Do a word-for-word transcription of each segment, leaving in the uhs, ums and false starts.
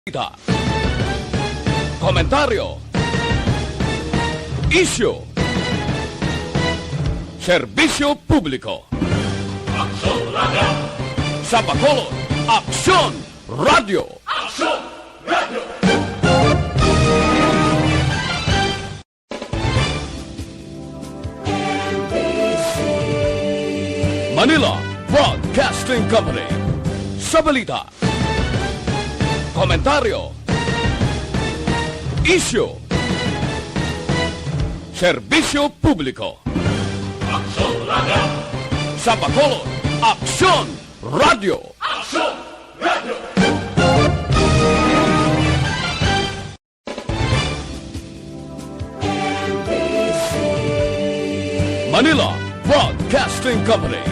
Balita. Komentaryo. Isyu. Serbisyo publiko. Aksyon Radio. Sa Bacolod, Aksyon Radio. Aksyon Radio. Manila Broadcasting Company. Sa balita, komentaryo, isyu, serbisyo publiko. Aksyon Radio. Sa Bacolod, Aksyon Radio. Aksyon Radio. Manila Broadcasting Company.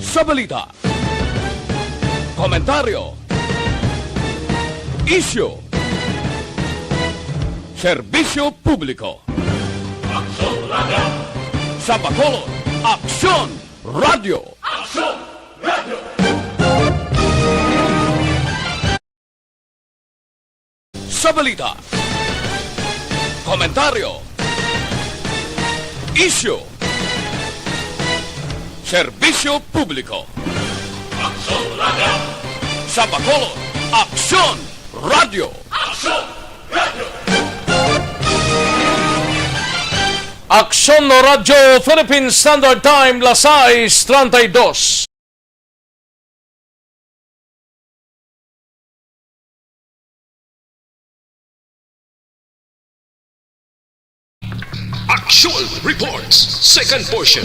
Sa balita, komentaryo, isyu, serbisyo publiko. Aksyon Radio. Sa Bacolod, Aksyon Radio. Aksyon Radio. Sa balita, komentaryo, isyu, serbisyo publiko. Aksyon Radio. Sa Bacolod, Aksyon Radio. Aksyon Radio. Aksyon Radio, Philippine Standard Time, las sais treinta y dos. Aksyon Reports, second portion.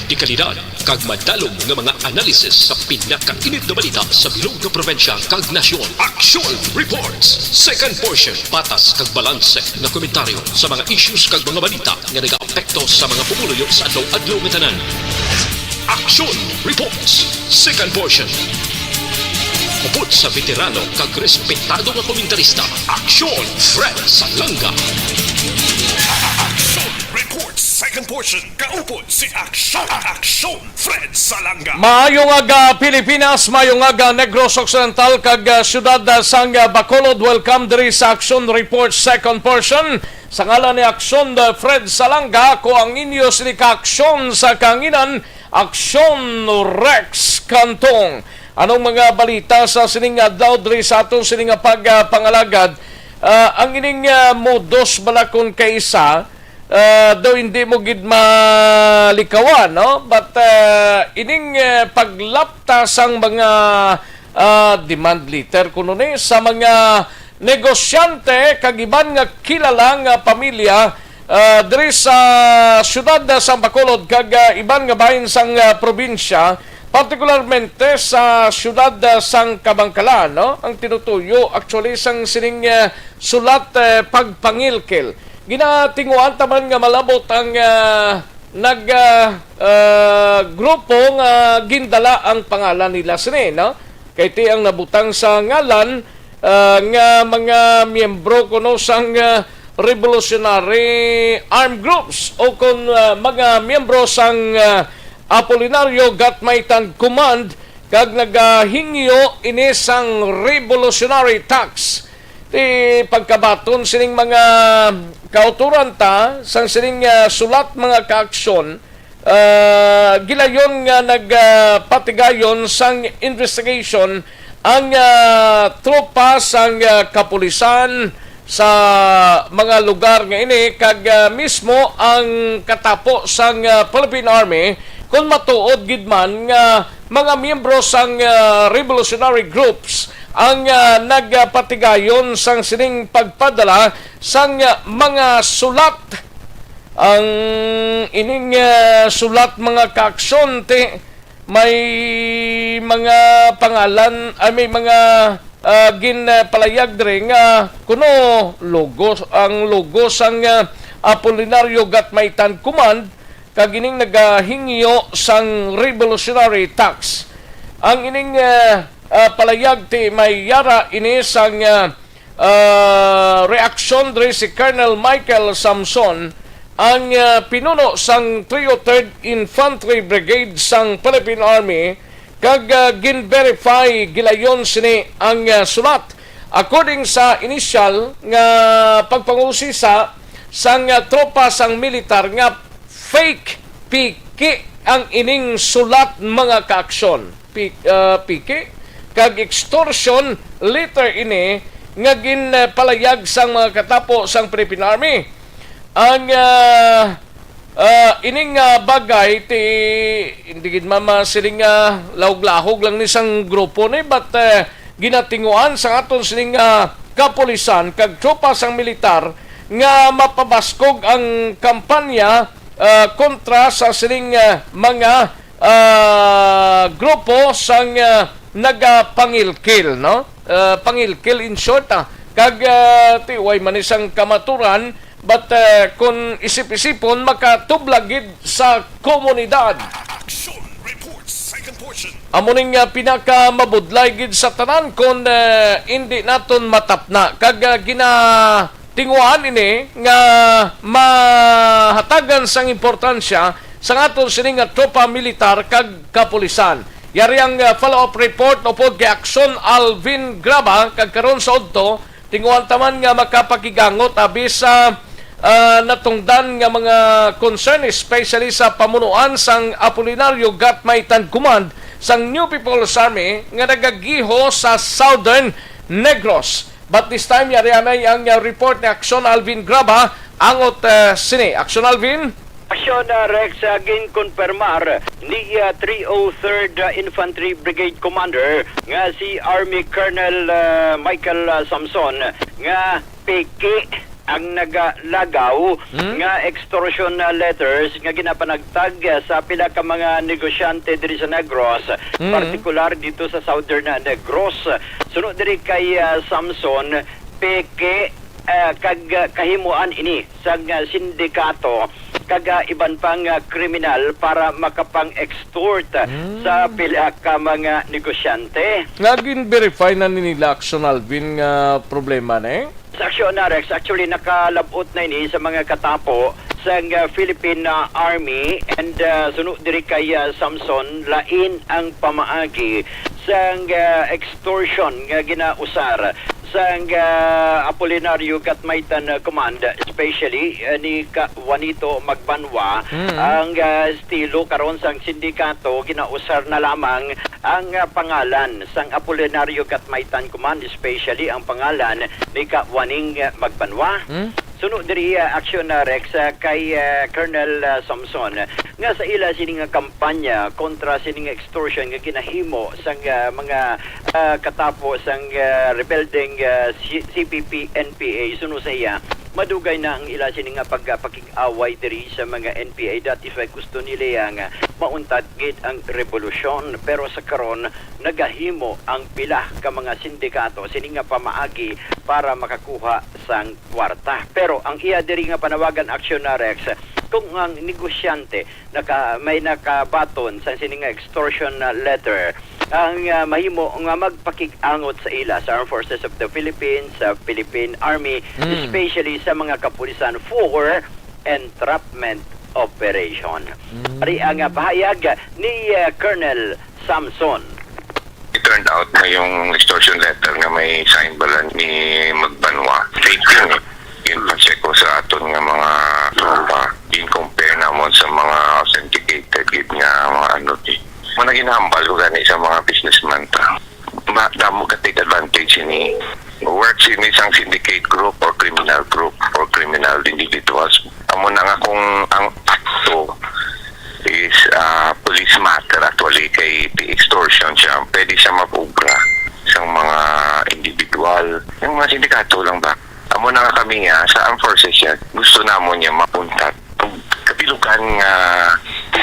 Dekalidad kag madalom nga mga analysis sa pinakainit nga balita sa bilog nga probinsya kag nasyon. Aksyon Reports, second portion. Patas kag balanse nga komentaryo sa mga issues kag mga balita nga nagaapekto sa mga pumuluyo sa adlaw-adlaw nga tanan. Aksyon Reports, second portion. Upod sa veterano kag respetado nga komentarista, Aksyon Fred Salanga. Aksyon Reports, second portion. Kaupod si Aksyon, Aksyon Fred Salanga. Maayong aga, Pilipinas. Maayong aga, Negros Occidental, kag, ah, siyudad, ah, sang, ah, Bacolod. Welcome diri sa Aksyon Reports, second portion. Sa ngalan ni Aksyon, ah, Fred Salanga, ako ang inyo sini ka aksyon sa kahanginan, Aksyon Rex Cantong. Anong mga balita sa sining adlaw diri sa aton sining nga pag, ah, pangalagad? Ah, ang ining, ah, modus bala kon kaisa, ah, daw hindi mo gid malikawan, no? But, ah, ining, ah, paglapta sang mga, ah, demand letter kuno ni sa mga negosyante kag iban nga kilala nga pamilya, ah, diri sa siyudad sa Bacolod kag, ah, iban nga bahin sang, ah, probinsya, partikularmente sa siyudad, ah, sang Kabankalan, no? Ang tinutuyo actually sang sining, ah, sulat, eh, pagpangilkil. Ginatinguan ta man nga malabot ang, ah, nag, ah, ah, grupo nga gindala ang pangalan nila sini, no? Kay ti ang nabutang sa ngalan, ah, nga mga miyembro kuno sang, ah, revolutionary armed groups o kon, ah, mga miyembro sang, ah, Apolinario Gatmaitan Command kag nagahingyo ini sang revolutionary tax. Ti pagkabaton sining mga kautoran ta sang sining, ah, sulat, mga kaaksyon, ah, gilayon nga nagpatigayon sang investigation ang, ah, tropa sang, ah, kapulisan sa mga lugar nga ini kag, ah, mismo ang katapo sang, ah, Philippine Army, kung matuod gid man nga mga miyembro sang, ah, revolutionary groups ang, ah, nagpatigayon sang sining pagpadala sang, ah, mga sulat. Ang ining, ah, sulat, mga kaaksyon, ti may mga pangalan, ay, may mga, ah, ginpalayag diri nga kuno logo, ang logo sang, ah, Apolinario Gatmaitan Command kag ining nagahingyo sang revolutionary tax. Ang ining, ah, ah, palayag ti may yara ini sang, ah, ah, reaksyon diri si Colonel Michael Samson, ang, ah, pinuno sang three oh third Infantry Brigade sang Philippine Army, kag, ah, gin-verify gilayon sini ang, ah, sulat. According sa inisyal nga pagpangusisa sang, ah, tropa sang militar nga fake, piki ang ining sulat, mga kaaksyon. Pi-, ah, piki kag extortion letter ini nga ginpalayag sang mga katapo sang Philippine Army. Ang, ah, ah, ining, ah, bagay ti hindi gid man masiling nga lahog-lahog lang ni sang grupo ni, but, eh, ginatinguan sa aton sining, ah, kapulisan kag tropa sang militar nga mapabaskog ang kampanya, ah, kontra sa sining, ah, mga, ah, grupo sang, ah, nagapangilkil, no? Ah, pangilkil, in short, ah. Kag, ah, ti way man ni sang kamaturan, but, ah, kung isip-isipon, makatublag gid sa komunidad. Action Report, second portion. Amo ning, ah, pinakamabudlay gid sa tanan kung, ah, indi naton matapna. Kag, ah, ginatinguhaan ini nga mahatagan sang importansya sang aton sini nga tropa militar kag kapulisan. Yari ang, ah, follow-up report upod kay Action Alvin Graba, kag karon sa udto, tinguhan ta man nga makapakigangot abi sa, ah, natungdan nga mga concern, especially sa pamunuan sang Apolinario Gatmaitan Command sang New People's Army nga nagagiho sa Southern Negros. But this time, yari anay ang, uh, report ni Action Alvin Graba. Angot, uh, sini. Action Alvin? Action, uh, Rex, uh, ginkonfirmar ni, uh, three oh third, uh, Infantry Brigade Commander nga si Army Colonel, uh, Michael, uh, Samson nga peke ang nagalagaw Hmm? nga extortion, uh, letters nga ginapanagtag, uh, sa pila ka mga negosyante diri sa Negros, Hmm. partikular dito sa Southern, uh, Negros. Suno diri kay, uh, Samson, peke, uh, kag, uh, kahimuan ini sang, uh, sindikato kag, uh, iban pang, uh, kriminal para makapang-extort, uh, Hmm. sa pila ka mga negosyante. Nga gin-verify na ni nila, Action Alvin, nga problema ni? Sa Action, Rex, actually, nakalabot na ini sa mga katapo sang, uh, Philippine, uh, Army and, uh, suno diri kay, uh, Samson, lain ang pamaagi sang, uh, extortion nga ginausar sang, uh, Apolinario Gatmaitan, uh, Command, especially, uh, ni Ka Juanito Magbanwa. Mm. Ang, uh, estilo karon sang sindikato ginausar na lamang ang, ah, pangalan sang Apolinario Gatmaitan Command, especially ang pangalan ni Ka Waning, ah, Magbanwa. Hmm? Suno diri, ah, Action, ah, Rex, ah, kay, ah, Colonel, ah, Samson, nga sa ila sini nga kampanya kontra sini nga extortion nga ginahimo sang, ah, mga, ah, katapo sang, ah, rebeldeng, ah, C-, C P P N P A, suno sa iya, madugay na ang ila sini nga pagpakig-away diri sa mga N P A. That is why gusto nila nga mauntat gid ang rebolusyon, pero sa karon nagahimo ang pila ka mga sindikato sini nga pamaagi para makakuha sang kwarta. Pero ang iya diri nga panawagan, Action, Rex, kung ang negosyante naka, may nakabaton sa sini nga extortion, ah, letter, ang, ah, mahimo nga magpakig-angot sa ila sa Armed Forces of the Philippines, sa Philippine Army, Mm. especially sa mga kapulisan for entrapment operation. Mm. Ari ang, ah, pahayag ni, ah, Colonel Samson. It turned out na yung extortion letter nga may sign bala ni Magbanwa, fake yun eh. Yun pa check ko sa aton nga mga tropa. Yun compare namon sa mga authenticated gid nga mga ano di. Mo na ginahambal ko gani sa mga businessman ta. Ma, damo ka take advantage ini. Work sini sang syndicate group or criminal group or criminal individuals. Amo na nga kung ang akto is, ah, police matter actually kay extortion siya, pwede siya mag-obra sang mga individual. Yung mga sindikato lang ba? Amo na nga kami nga sa armed forces yan, gusto namon niya mauntat. Ang kabilugan nga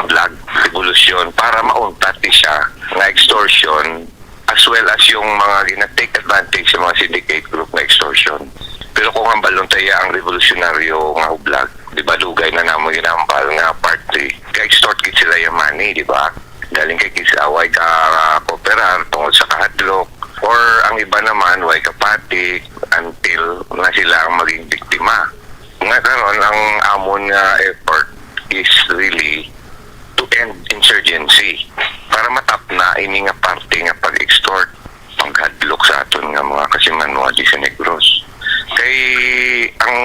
vlog, revolusyon, para mauntat ni siya nga extortion, as well as yung mga gina-take advantage sa mga syndicate group nga extortion. Pero kung hambalon ta iya ang revolusyonaryo nga hublag, di ba, dugay na namon ginahambal nga part three, ka-extort gid sila yung money, di ba? Galing kay kis-, ah, way ka, ah, kooperar tungod sa kahadlok, or ang iba naman, way kapati until na sila ang maging biktima. Nga karon, ang amon nga effort is really to end insurgency para matapna ini nga parte nga pag-extort, panghadlok. look sa aton nga mga kasimanwa di sa Negros. Kay ang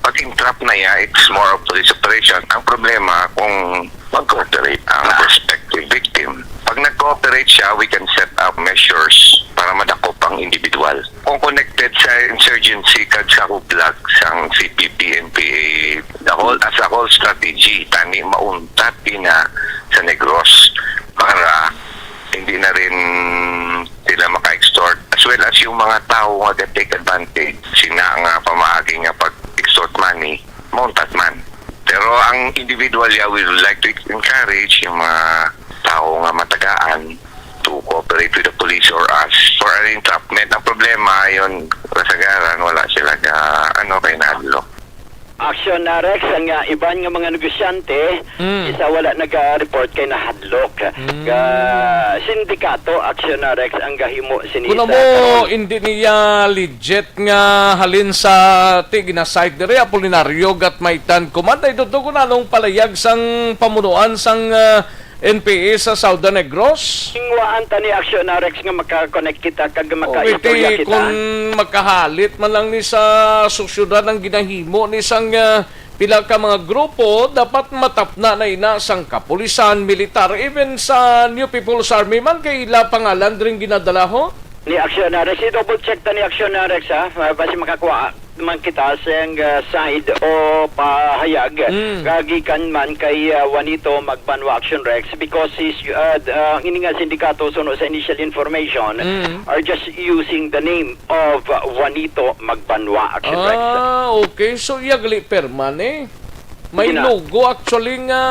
pag-entrap na iya, it's more of police operation. Ang problema kung mag-cooperate ang prospective victim. Pag nag-cooperate siya, we can set up measures para madakop ang individual. Kung connected sa insurgency kag sa hublag sang C P P, N P A, the whole, as a whole strategy, tani mauntat ina sa Negros para hindi na rin sila maka-extort, as well as yung mga tao nga ga-take advantage sina nga pamaagi nga pag-extort money, mauntat man. Pero ang individual, yeah, we would like to encourage yung mga tao nga matagaan to cooperate with the police or us for an entrapment. Ang problema, yun, kasagaran, wala sila ga, ano, kay nahadlok. Action na, Rex, ang, ah, iban nga mga negosyante, Mm. isa wala naga-report kay nahadlok. Mm. Ga sindikato, Action na, Rex, ang gahimo sini Kuno sa mo, karon. Hindi niya legit nga halin sa ti ginasite diri, Apolinario Gatmaitan Command. Ay, dudto ko na nung palayag sang pamunuan sang, ah, N P A sa Southern Negros? Tingwaan ta ni Action na, Rex, nga maka-connect kita kag Okay, makaistorya ti kita. Kung makahalit man lang ni sa sosyedad ang ginahimo ni sang, ah, pila ka mga grupo, dapat matapna na ina sang kapulisan, militar, even sa New People's Army man kay ila pangalan dring ginadala, ho? Ni Action na, Rex, i-double check ta ni Action na, Rex, ha? Ah, basi makakuha man kita sang, ah, side o pahayag Mm. kagikan man kay, ah, Juanito Magbanwa, Action Rex, because he's, ah, d-, ah, ang ini nga sindikato, suno sa initial information, Mm. are just using the name of, ah, Juanito Magbanwa, Action Rex. Ah, okay. So, iya gali perman eh. May Sige na. Logo actually nga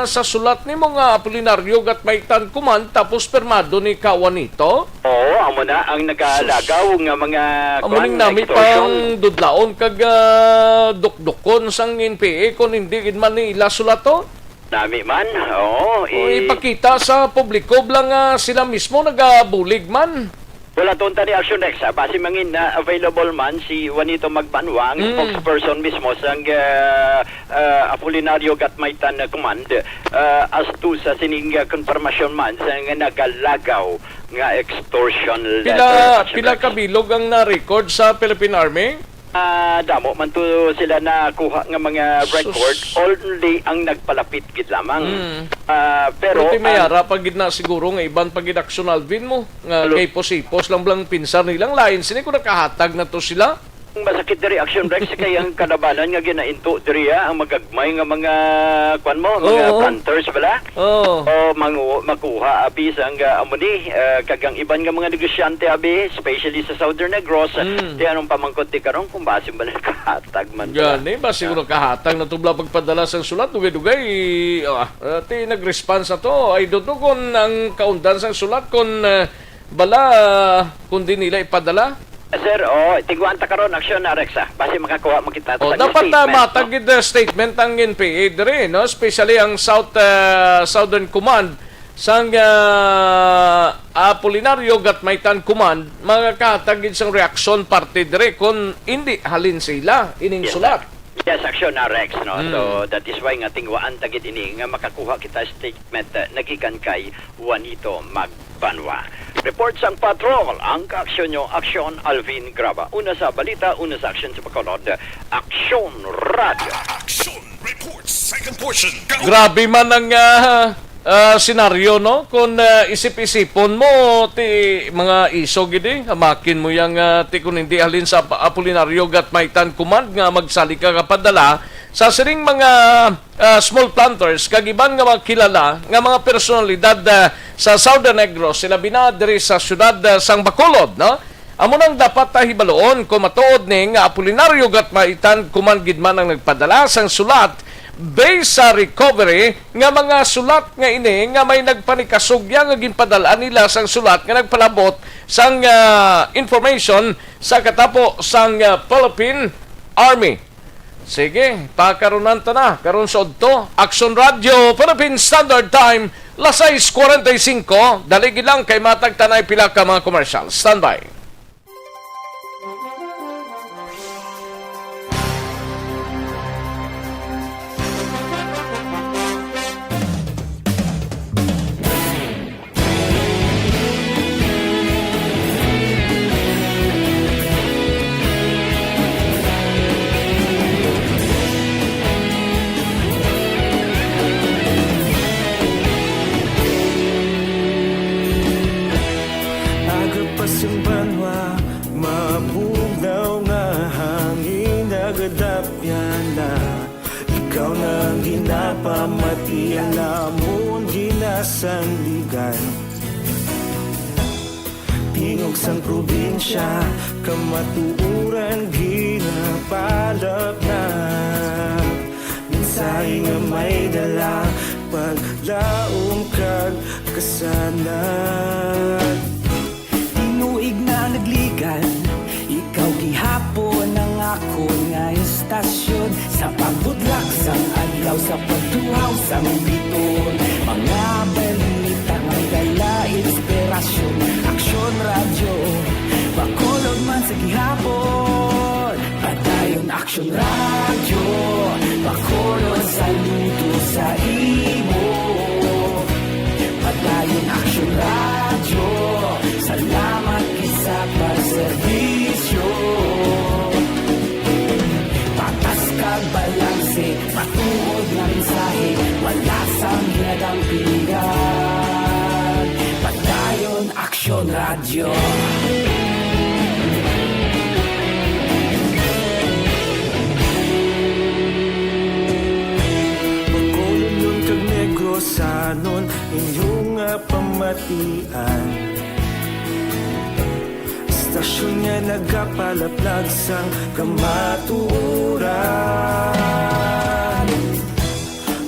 sa sulat nimo nga Apolinario Gatmaitan Command, tapos permado ni ka Juanito? Oo, amo na ang nagalagaw Sus. Nga mga Amo kuwan, ning nami extortion. Pang dudlaon kag, ah, dukdukon sang N P A kung hindi gid man ni ila sulato? Nami man, oo, O, i- ipakita sa publiko bala nga sila mismo nagabulig man. Wala, tunta ni Action Rex, ah, basi mangin na available man si Juanito Magbanwa, ang Mm. spokesperson mismo sang, ah, ah, Apolinario Gatmaitan Command, ah, as to sa sining, ah, konfirmasyon man sa nga nagalagaw nga extortion letter, Pila, Action pila Rex. Ka bilog ang na-record sa Philippine Army? Ah, damo man to sila nakuha nga mga Sus. Record, only ang nagpalapit gid lamang. Mm. Ah, pero Pero ti may ang ara pa gid na siguro nga iban pa gid Action Alvin mo, nga Hello. Kay hipos-hipos lang bala ang pinsar nilang lain. Sini ko nakahatag na to sila? Ang masakit na reaction, Rex, kay ang kalabanan nga ginainto diri, ah, ang magagmay nga mga, kwan mo, mga Oo. Planters bala. Oo. O mangu-, makuha, abi, sang, ah, amo ni, ah, kag ang iban nga mga negosyante, abi, especially sa Southern Negros, Mm. ti anong pamangkot ti karon kung basi ba nakahatag man bala? Gani, basi Ah. Siguro kahatag na to bala pagpadala sang sulat, dugay-dugay, ah, ah, ti nag-response na to. I don't know kung ang kaundan sang sulat, kung, ah, bala, ah, kung di nila ipadala. Sir, oh, tingwaan ta karon, Action na, Rex, ah. Basi makakuha man kita Oh, sa dapat na statement, matag no? Gid, uh, statement ang N P A diri, no? Especially ang South, uh, Southern Command sang, uh, Apolinario Gatmaitan Command, makakatag gid sang reaksyon parte diri kung hindi halin sila ining Yes, sulat. Sir. Yes, Action na, Rex, no? Hmm. So, that is why nga tingwaan ta gid ini nga makakuha kita statement, uh, nagikan kay Juanito Mag- Banwa. Report sang patrol, ang kaaksyon nyo, Aksyon Alvin Graba. Una sa balita, una sa aksyon sa Bacolod, Aksyon Radio. Action Report, second portion. Go! Grabe man ang, ah, ah, senaryo, no? Kung, ah, isip-isipon mo, ti mga iso gid, eh. Hamakin mo yang, ah, ti kung hindi halin sa Ap-, Apolinario Gatmaitan Command nga magsali ka kapadala sa sining mga ah, small planters kag iban nga mga kilala nga mga personalidad, ah, sa Southern Negros, sila bina diri sa siyudad, ah, sang Bacolod, no? Amo nang dapat ta hibaluon kung matuod ni nga Apolinario Gatmaitan Command gid man ang nagpadala sang sulat based sa recovery nga mga sulat nga ini nga may nagpanikasugya nga ginpadala nila sang sulat nga nagpalabot sang, ah, information sa katapo sang, ah, Philippine Army. Sige, pakarunan ta na. Karon sa udto, Action Radio, Philippine Standard Time, las sais cuarenta y cinco. Dali gid lang kay matag ta na pila ka mga commercial. Standby. Sandigan. Tingog sang probinsya, kamatuoran ginapalapnap. Mensahe nga may dala, paglaom kag kasanag. Tinuig na nagligan, ikaw gihapon ang akon nga istasyon. Sa pagbudlak sang adlaw, sa pagtuhaw sang biton, mga balita nga may dala inspirasyon. Aksyon Radyo, Bacolod man sa gihapon. Padayon Aksyon Radyo, Bacolod, saludo sa imo. Padayon Aksyon Radyo, salamat gid sa pagserbisyo. Patas kag balanse, matuod nga mensahe, wala sang ginadampigan. Padayon Aksyon Radyo. Bacolodnon kag Negrosanon, inyo nga pamatian. Istasyon nga nagapalaplag sang kamatuoran.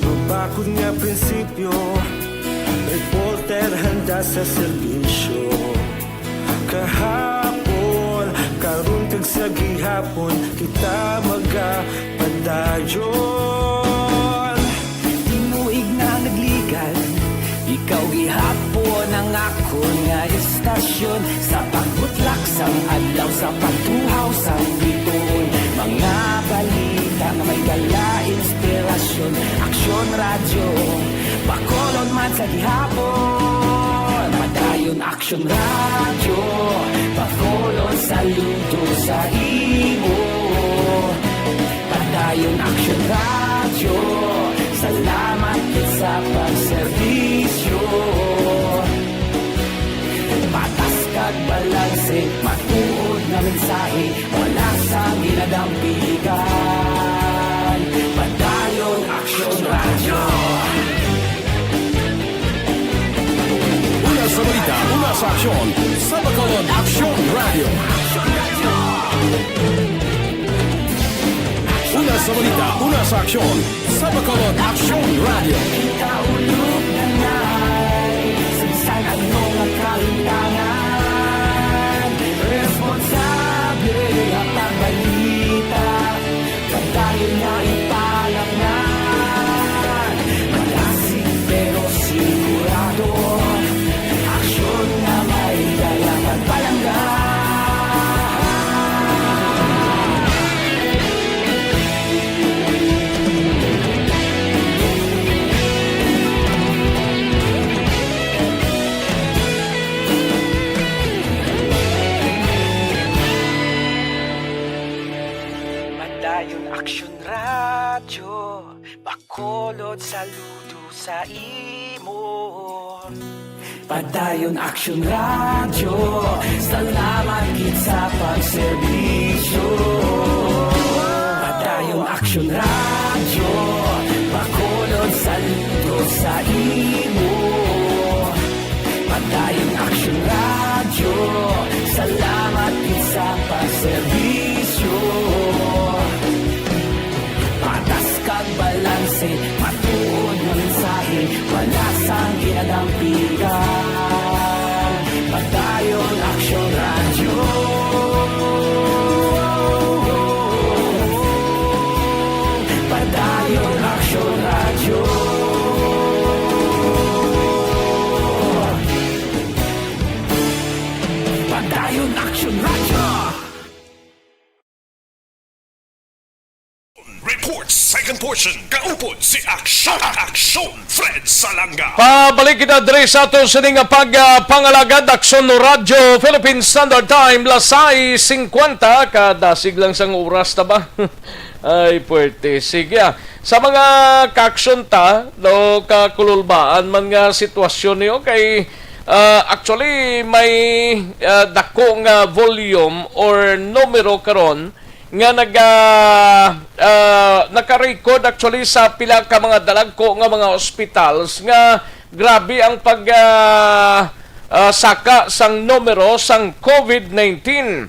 Mabakod nga prinsipyo, reporter handa sa serbisyo. Kahapon, karon kag sa gihapon, kita magapadayon. Tinuig na nagligan, ikaw gihapon ang akon nga istasyon. Sa pagbutlak sang adlaw, sa pagtuhaw sang biton, mga balita nga may dala inspirasyon. Aksyon Radyo, Bacolod man sa gihapon. Padayon Aksyon Radyo, Bacolod, saludo sa imo. Padayon Aksyon Radyo, salamat gid sa pagserbisyo. Patas kag balanse, matuod nga mensahe, wala sang ginadampigan. Padayon Aksyon Radyo. Una sa balita, una sa aksyon, sa Bacolod Aksyon Radyo. Una sa balita, una sa aksyon, sa Bacolod Aksyon Radyo. Kita ulog na nai, sa bisan ano nga kalimtangan, responsable nga pagbalita, padayon nga ipalapngan. Malasig pero sigurado, aksyon nga may dala pagpalangga. Padayon Aksyon Radyo, Bacolod, saludo sa imo. Padayon Aksyon Radyo, salamat gid sa pagserbisyo. Padayon Aksyon Radyo, Bacolod, saludo sa imo. Padayon Aksyon Radyo, salamat gid sa pagserbisyo. Patas kag balanse, matuod nga mensahe, wala sang ginadampigan. Padayon Aksyon Radyo. Padayon Aksyon Radyo. Padayon Aksyon Radyo. Report, second portion. Kaupod si Aksyon, Aksyon Fred Salanga. Pabalik kita diri sa aton sini nga pag, ah, pangalagad, Aksyon Radyo, Philippine Standard Time, las sais singkwenta, kadasig lang sang oras ta ba? Ay, puwerte. Sige, ah. Sa mga kaaksyon ta, no, kakululbaan man nga sitwasyon niyo kay, ah, actually, may, ah, dako nga volume or numero karon nga naga-, ah, naka-record actually sa pila ka mga dalagko nga mga hospitals nga Grabe ang pag, ah, ah, saka sang numero sang COVID nineteen.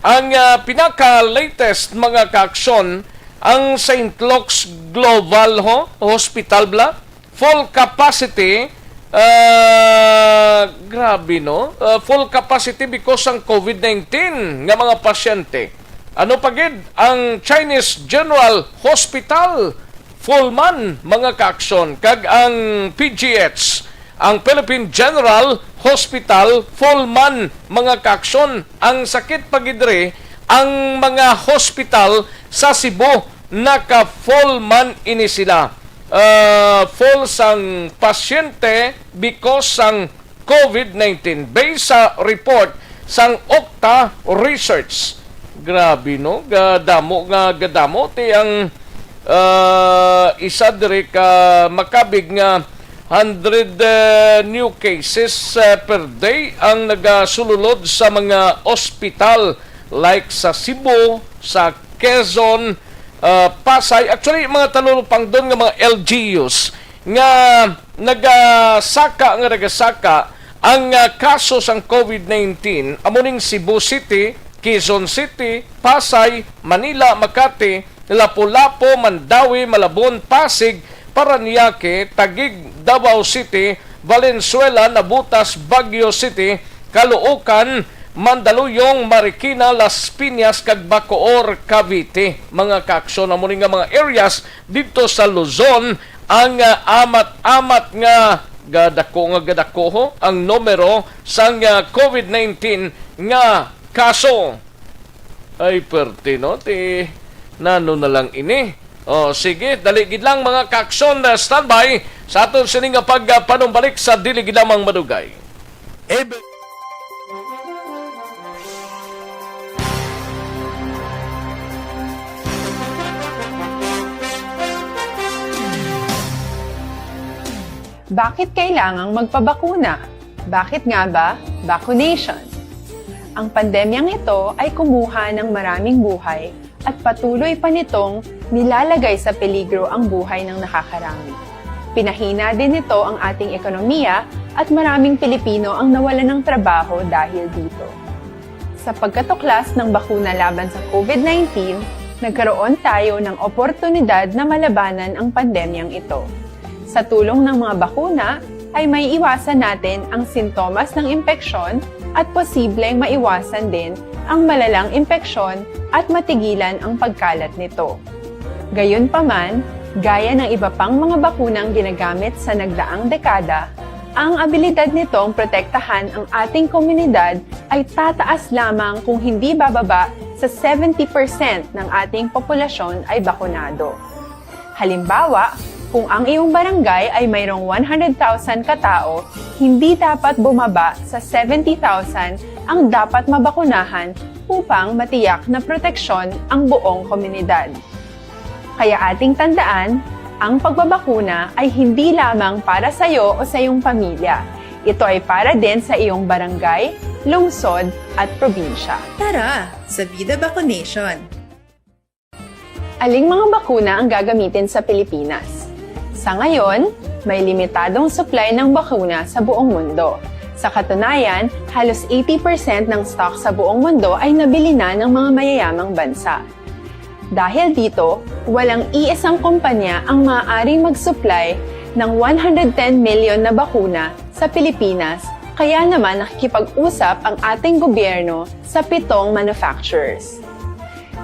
Ang, ah, pinaka-latest, mga kaaksyon, ang Saint Luke's Global ho, Hospital bala, full capacity, ah, grabe, no? Ah, full capacity because sang COVID nineteen nga mga pasyente. Ano pa gid ang Chinese General Hospital? Full man, mga kaaksyon, kag ang P G H, ang Philippine General Hospital, full man, mga kaaksyon. Ang sakit pa gid diri, ang mga hospital sa Cebu, naka-full man ini sila. Ah, full sang pasyente because sang COVID nineteen, based sa report sang Octa Research. Grabe, no? Gadamo nga gadamo ti ang, ah, isa diri ka makabig nga hundred, eh, new cases, eh, per day ang nagasululod sa mga ospital, like sa Cebu, sa Quezon, ah, Pasay. Actually, mga talupangdon nga mga L G Us nga nagasaka, nga nagasaka ang, ah, kaso sang COVID nineteen, amo ning Cebu City, Quezon City, Pasay, Manila, Makati, Lapu-Lapu, Mandaue, Malabon, Pasig, Parañaque, Taguig, Davao City, Valenzuela, Navotas, Baguio City, Caloocan, Mandaluyong, Marikina, Las Piñas, kag Bacoor, Cavite. Mga kaaksyon, amo ni nga mga areas didto sa Luzon ang, ah, amat-amat nga gadako nga gadako ho ang numero sang, ah, COVID nineteen nga kaso. Ay, perte, no? Ti, nano na lang ini? O, sige, dali gid lang, mga kaaksyon, ah, standby sa aton sini nga pagpanumbalik sa dili gid lamang madugay. Ebe- Bakit kailangang magpabakuna? Bakit nga ba vaccination? Ang pandemyang ito ay kumuha ng maraming buhay at patuloy pa nitong nilalagay sa peligro ang buhay ng nakakarami. Pinahina din nito ang ating ekonomiya at maraming Pilipino ang nawalan ng trabaho dahil dito. Sa pagkatuklas ng bakuna laban sa COVID nineteen, nagkaroon tayo ng oportunidad na malabanan ang pandemyang ito. Sa tulong ng mga bakuna, ay maiiwasan natin ang sintomas ng impeksyon at posibleng maiwasan din ang malalang impeksyon at matigilan ang pagkalat nito. Gayunpaman, gaya ng iba pang mga bakunang ginagamit sa nagdaang dekada, ang abilidad nitong protektahan ang ating komunidad ay tataas lamang kung hindi bababa sa seventy percent ng ating populasyon ay bakunado. Halimbawa, kung ang iyong barangay ay mayroong one hundred thousand ka tao, hindi dapat bumaba sa seventy thousand ang dapat mabakunahan upang matiyak na proteksyon ang buong komunidad. Kaya ating tandaan, ang pagbabakuna ay hindi lamang para sa iyo o sa iyong pamilya. Ito ay para din sa iyong barangay, lungsod, at probinsya. Tara sa Vida Vaccination! Aling mga bakuna ang gagamitin sa Pilipinas? Sa ngayon, may limitadong supply ng bakuna sa buong mundo. Sa katunayan, halos eighty percent ng stock sa buong mundo ay nabili na ng mga mayayamang bansa. Dahil dito, walang iisang kumpanya ang maaaring mag-supply ng one hundred ten million na bakuna sa Pilipinas, kaya naman nakikipag-usap ang ating gobyerno sa pitong manufacturers.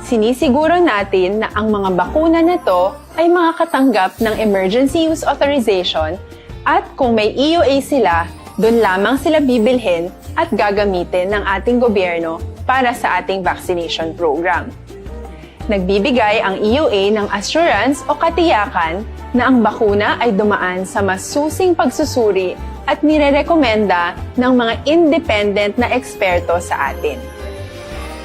Sinisiguro natin na ang mga bakuna na to ay makakatanggap ng Emergency Use Authorization at kung may E U A sila, dun lamang sila bibilhin at gagamitin ng ating gobyerno para sa ating vaccination program. Nagbibigay ang E U A ng assurance o katiyakan na ang bakuna ay dumaan sa masusing pagsusuri at nirerekomenda ng mga independent na eksperto sa atin.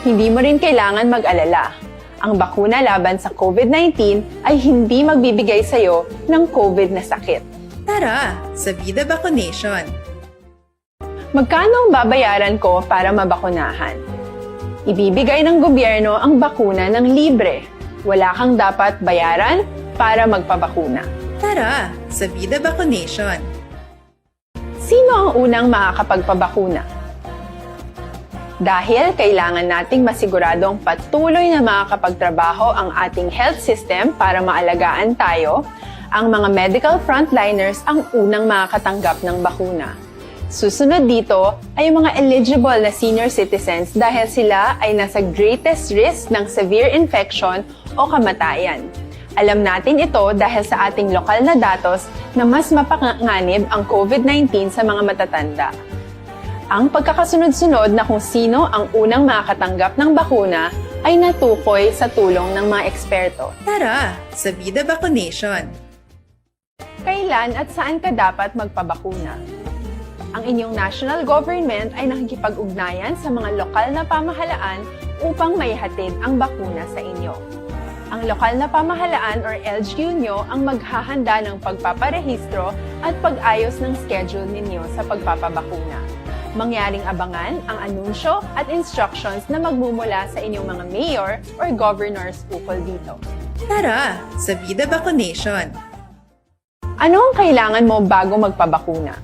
Hindi mo rin kailangan mag-alala. Ang bakuna laban sa COVID nineteen ay hindi magbibigay sa iyo ng COVID na sakit. Tara sa Vida Vaccination! Magkano ang babayaran ko para mabakunahan? Ibibigay ng gobyerno ang bakuna ng libre. Wala kang dapat bayaran para magpabakuna. Tara sa Vida Vaccination! Sino ang unang makakapagpabakuna? Dahil kailangan nating masiguradong patuloy na makakapagtrabaho ang ating health system para maalagaan tayo, ang mga medical frontliners ang unang makakatanggap ng bakuna. Susunod dito ay ang mga eligible na senior citizens dahil sila ay nasa greatest risk ng severe infection o kamatayan. Alam natin ito dahil sa ating lokal na datos na mas mapanganib ang COVID nineteen sa mga matatanda. Ang pagkakasunod-sunod na kung sino ang unang makakatanggap ng bakuna ay natukoy sa tulong ng mga eksperto. Tara, sa Vida Vaccination! Kailan at saan ka dapat magpabakuna? Ang inyong national government ay nakikipag-ugnayan sa mga lokal na pamahalaan upang maihatid ang bakuna sa inyo. Ang lokal na pamahalaan or L G U nyo ang maghahanda ng pagpaparehistro at pag-ayos ng schedule ninyo sa pagpapabakuna. Mangyaring abangan ang anunsyo at instructions na magmumula sa inyong mga mayor or governors ukol dito. Tara, sa Vida Vaccination! Ano ang kailangan mo bago magpabakuna?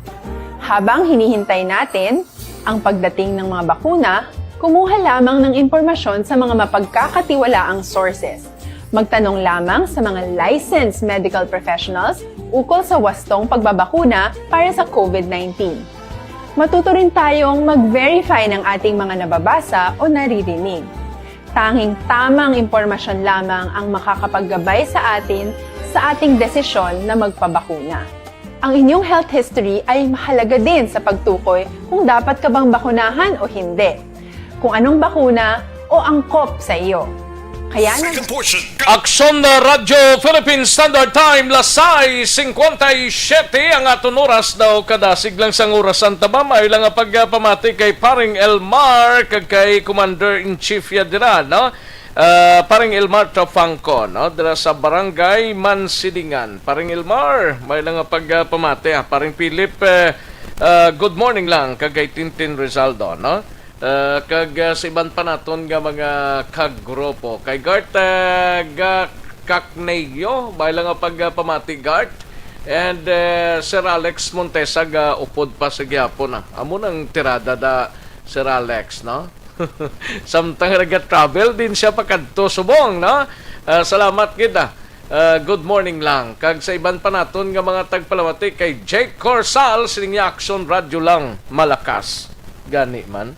Habang hinihintay natin ang pagdating ng mga bakuna, kumuha lamang ng impormasyon sa mga mapagkakatiwalaang sources. Magtanong lamang sa mga licensed medical professionals ukol sa wastong pagbabakuna para sa COVID nineteen. Matuto rin tayong mag-verify ng ating mga nababasa o naririnig. Tanging tamang impormasyon lamang ang makakapaggabay sa atin sa ating desisyon na magpabakuna. Ang inyong health history ay mahalaga din sa pagtukoy kung dapat ka bang bakunahan o hindi, kung anong bakuna o angkop sa iyo. Kaya nag- Aksyon na Radyo Philippine Standard Time, las sais cincuenta y siete ang aton oras daw. Kadasig lang sang oras ang taba. Maayo lang nga pagpamati kay Paring Elmar kag kay Commander-in-Chief ya dira, no? Ah, Paring Elmar Trafangco, no? Dira sa Barangay Mansidingan. Paring Elmar, maayo lang nga pagpamati, ah. Paring Philip, eh, ah, good morning lang kag kay Tintin Rizaldo, no? Ah, kag, ah, sa iban pa naton nga mga kagrupo. Kay Gart, ah, ga-, Cacneyo, maayo lang nga pagpamati, Gart. And, eh, Sir Alex Montesa, ga-upod pa sa gihapon, ah. Amo nang tirada da, Sir Alex, no? Samtang naga-travel din siya pakadto subong, no? Ah, salamat gid, ah. Ah, good morning lang. Kag sa iban pa naton nga mga tagpalamati, kay Jake Corsal, sining niya, Aksyon Radyo lang, malakas. Gani man.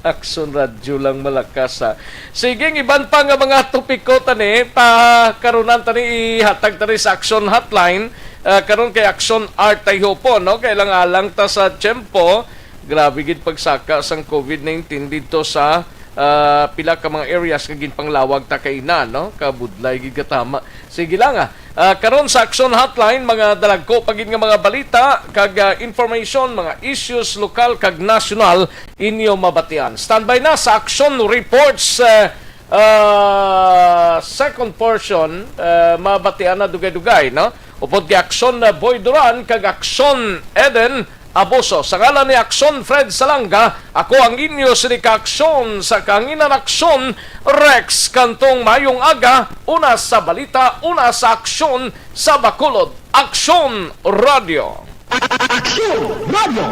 Aksyon Radyo lang, malakas, ha. Sige, ang iban pa nga mga topiko tani, pa karunan tani, ihatag tani sa Aksyon Hotline. Ah, karon kay Aksyon Art ay hupon, no? Kay lang alang ta sa tiyempo, grabe gid pagsaka sang COVID nineteen didto sa, ah, pila ka mga areas nga ginpanglawag ta kaina, no? Kabudlay gid katama. Sige lang, ah. Ah, karon sa Aksyon Hotline, mga dalagko pa gid nga mga balita kag, ah, information, mga issues lokal kag nasyonal inyo mabatian. Standby na sa Aksyon Reports, eh, ah, second portion, eh, mabatian na dugay-dugay, no? Upod kay Aksyon, ah, Boy Duran kag Aksyon Eden Abuso. Sa ngalan ni Aksyon Fred Salanga, ako ang inyo sini ka Aksyon sa kahanginan, Aksyon Rex Cantong. Mayong aga, una sa balita, una sa aksyon sa Bacolod. Aksyon Radio. Aksyon Radio.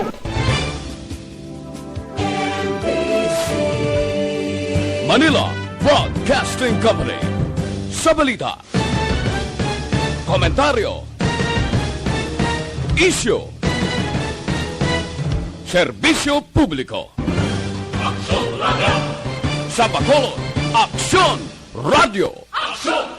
Manila Broadcasting Company. Sa balita, komentaryo, isyu, serbisyo publiko. Aksyon Radio. Sa Bacolod, Aksyon Radio. Aksyon